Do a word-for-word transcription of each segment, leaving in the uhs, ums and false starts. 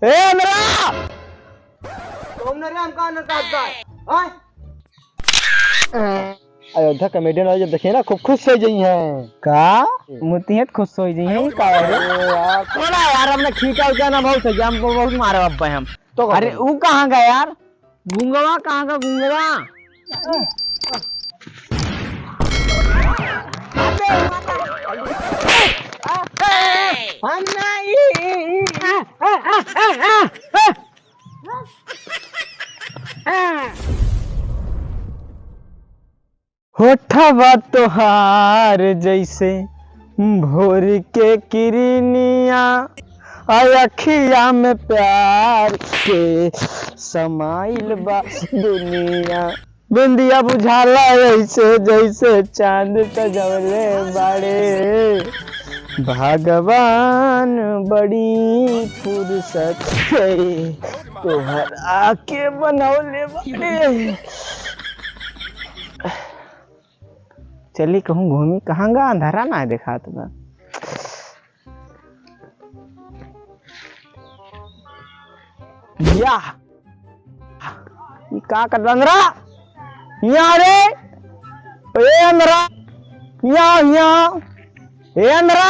ए, अंदरा! कौन रे हमका अंदर काट दा है? हाँ? अयोध्या comedian वाले जब देखिए ना, खूब खुश होइ जइहैं। का? मुतियत खुश होइ जइहैं, का हो? अरे यार, थोड़ा यार, हमने खींचा उचा ना बहुत है, हम बहुत मारे अब हम। तो अरे, कौन? ऊ कहाँ गया यार? गुंगवा कहाँ का गुंगवा? हम नहीं। होठवा तोहार जैसे भोर के किरनिया, आ अखिया में प्यार के समाइल बा दुनिया। बिंदिया बुझाला ऐसे जैसे चांद सजवले बाड़े भगवान, बड़ी फुर्सत से तोहरा के बनवले बाड़े। चली कहूँ घूमी, कहाँ गा अंधारा ना देखात बा। या, ई का कर अंदरा? यहाँ रे, ए अंदरा, यहाँ, यहाँ, ए अंदरा,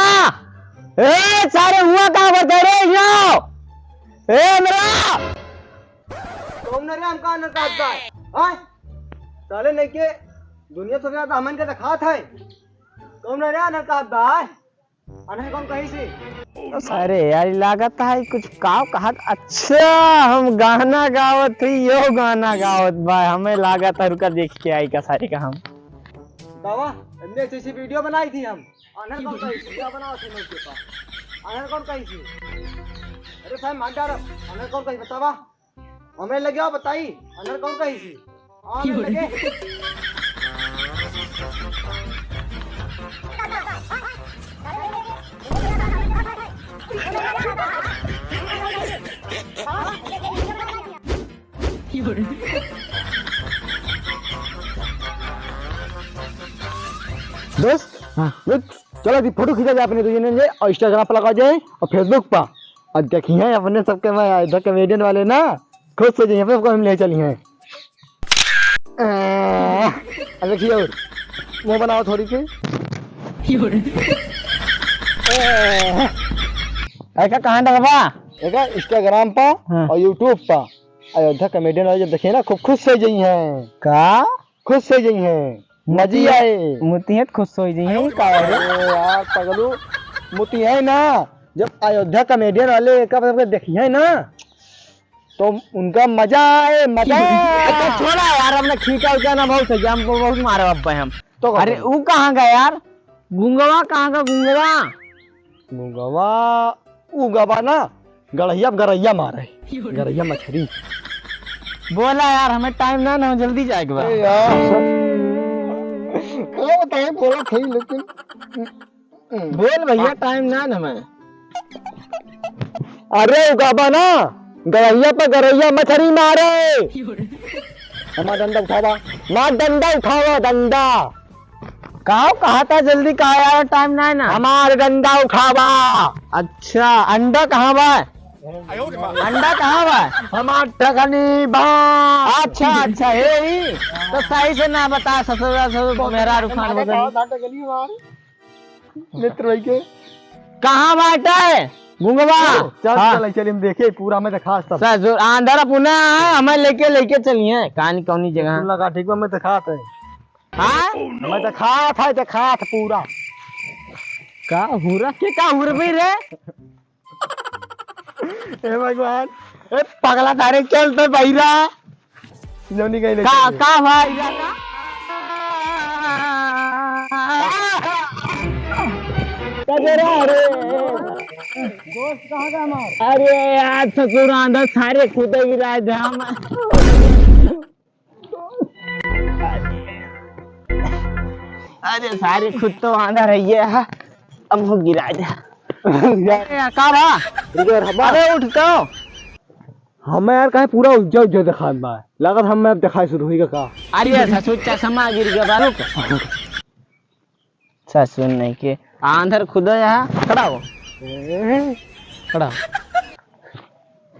ए सारे हुआ का बता रे यहाँ, ए अंदरा। कौन रे हमका अंदर काट दा है? हाँ? साले नहीं के दुनिया से ज्यादा हमन के दिखात है। कौन रे अंदर काट दा है? अनहे कौन कही सी? अरे यार, लागत है कुछ काव कहत। अच्छा, हम गाना गावत ही, यो गाना गावत बा। हमें लागत है, रुका देख के आई का सारी का हम। बाबा, हमने ऐसी ऐसी video बनाई थी हम। अनहे कौन कही सी? क्या बनावत है लोग के पास? अनहे कौन कही सी? अरे भाई, मार डाल। अनहे कौन कही बतावा? हमरे लगे आओ बताई, अंदर कौन कही सी? हाँ, हमरे लगे। दोस्त, हाँ। देख, चलो अभी फोटो खींचा जाए अपने दो जने जे, और Instagram पर लगा जाए और Facebook पर। और देखिए अपने सबके मैं इधर comedian वाले ना, खुश हो जाइए, सबको हम ले चलिए। आ, अब देखिए और मुँह बनाओ थोड़ी के। ऐसा कहाँ डलवा? एका Instagram पर हाँ। और YouTube पर। अयोध्या comedian वाले जब देखिए ना, खूब खुश हो जाइए। का? खुश हो जाइए। मजी मुतियत, आए। मुतियत खुश हो जाइए, का हो? अरे यार पगलू, मुतियत ना, जब अयोध्या comedian वाले एका सबके देखिए ना, तो उनका मजा आए, मजा। अच्छा, छोड़ा यार, अपना खींचा उचा ना बहुत है, हमको बहुत मारा बाप हम। तो अरे, कौन? ऊ कहाँ का यार? गुंगवा कहाँ का गुंगवा? गुंगवा, ऊ गवा ना, गड़हिया, गरैया मारे, गरैया मछरी। बोला यार, हमें time ना, ना, जल्दी जाए के बा। ए यार, का बताएं, बोला था ही, लेकिन बोल भैया, time ना न हमें। अरे उगाबा ना, गरैया पे गरैया मछरी मारे। हमार डंडा उठावा, मार डंडा उठावा, डंडा। कहा, कहा था जल्दी कहा यार, time ना है ना। हमार डंडा उठावा। अच्छा, अंडा कहाँ बा? अंडा कहाँ बा? हमार टकनी बा। अच्छा, अच्छा, हे ही। तो सही से ना बता, ससुरा, ससुर, मेहरारू खान बदल। मित्र भाई के। कहाँ बाटे? गुंगवा। चल, हाँ। चल, चल, हम देखे, पूरा में देखा सब। ससुर, अंदर पुना, हमें लेके, लेके चलिए। कहानी कौनी जगह? लगा, ठीक बा, मैं देखा थे। हाँ? मैं देखा था, देखा था पूरा। का हुरा के, का हुरबे रे? हे भगवान, ए पगला तारे चल तो बहिरा। जौनी गई ले का, चल। का भाई, का, का? का जरा रे? दोस्त कहाँ का हमार? अरे यार, ससुर आंधा सारे खुद ही राज हम। अरे सारे खुद तो आंधा रहिए है, अब हो गिरा दे। अरे यार, का बा? रुको यार, हबा। अरे उठ तो। हमें यार काहे पूरा उज्जर उज्जर दिखात बा। लागत हम मैं अब दिखाई शुरू होई का का? अरे ससुर चश्मा गिर गया बालू का। ससुर नहीं के आंधर खुदो यहाँ खड़ा हो। ए? खड़ा हो।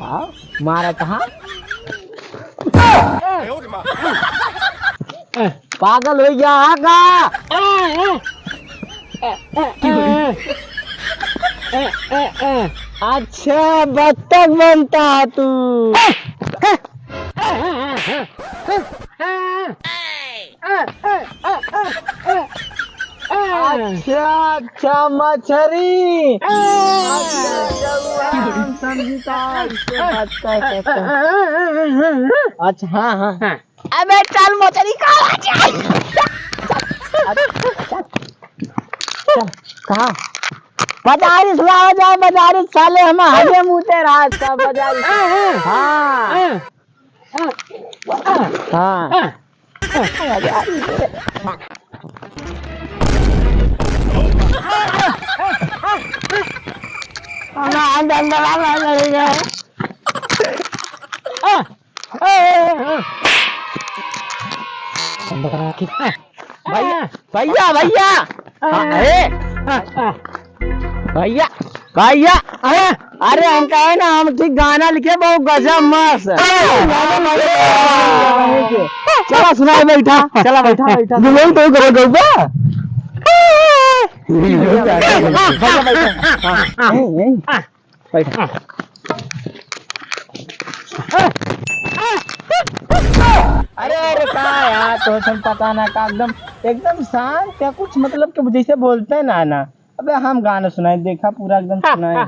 हाँ, मारा कहाँ? पागल हो गया है का? अच्छा, बत्तख बनता है तू। अच्छा, अच्छा, मछरी। अच्छा, अच्छा, हुआ, हम समझी था, इससे बात कर सकते हैं। अच्छा, हाँ, हाँ। अबे चल मछरी खा। चल, चल, चल। कहाँ? बाजारी सुनाओ जाए, बाजारी साले हम हगे मुते रात का बाजारी। हाँ। हाँ। भैया, भैया, भैया। हाँ, ए। भैया, भैया, अरे, अरे, हम कहे ना, हम ठीक गाना लिखे, बहुत गजब मस्त। चला सुनाए, बैठा, चला, बैठा, बैठा। दुल्हन तो गवा गवा। बैठा, बैठा। हाँ, हाँ, हाँ। बैठा। अरे, अरे, का यार, तो तुम पता ना का, एकदम, एकदम शांत है, कुछ मतलब कि जैसे बोलते हैं ना, ना। अबे हम गाना सुनाए, देखा पूरा एकदम सुनाए। हाँ,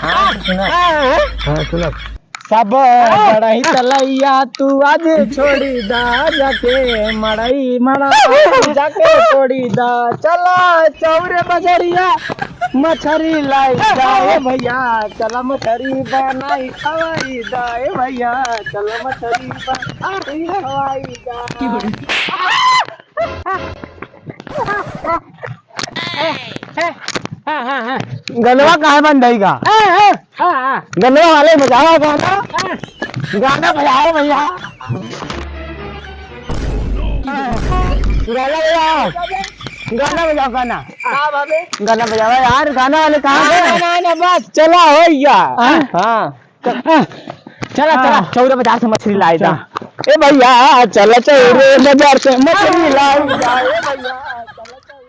हाँ, सुना। हाँ, सुना। सब बड़ई तलैया तू आज छोड़ी दा, जाके मड़ई मड़ा जाके छोड़ी दा। चला चौरे बजरिया मछरी लाई दा ए भैया, चला मछरी बनाई खवाई दा ए भैया, चला मछरी बनाई खवाई दा। हाँ, हाँ, हाँ। गनवा काहे बंद है का? हाँ, हाँ, हाँ, हाँ। गनवा वाले बजावा गाना। हाँ। गाना बजाओ भैया। गाना बजाओ। गाना बजाओ, गाना। का भावे? गाना बजाओ यार, गाना वाले कहाँ गए? ना, ना, ना, बस, चला हो गया। हाँ? हाँ। चला, चला, हाँ। चौरा बाजार से मछली लाए जा। ए भैया, चला चौरे बाजार से मछली लाए जा, ए भैया, चला चौरे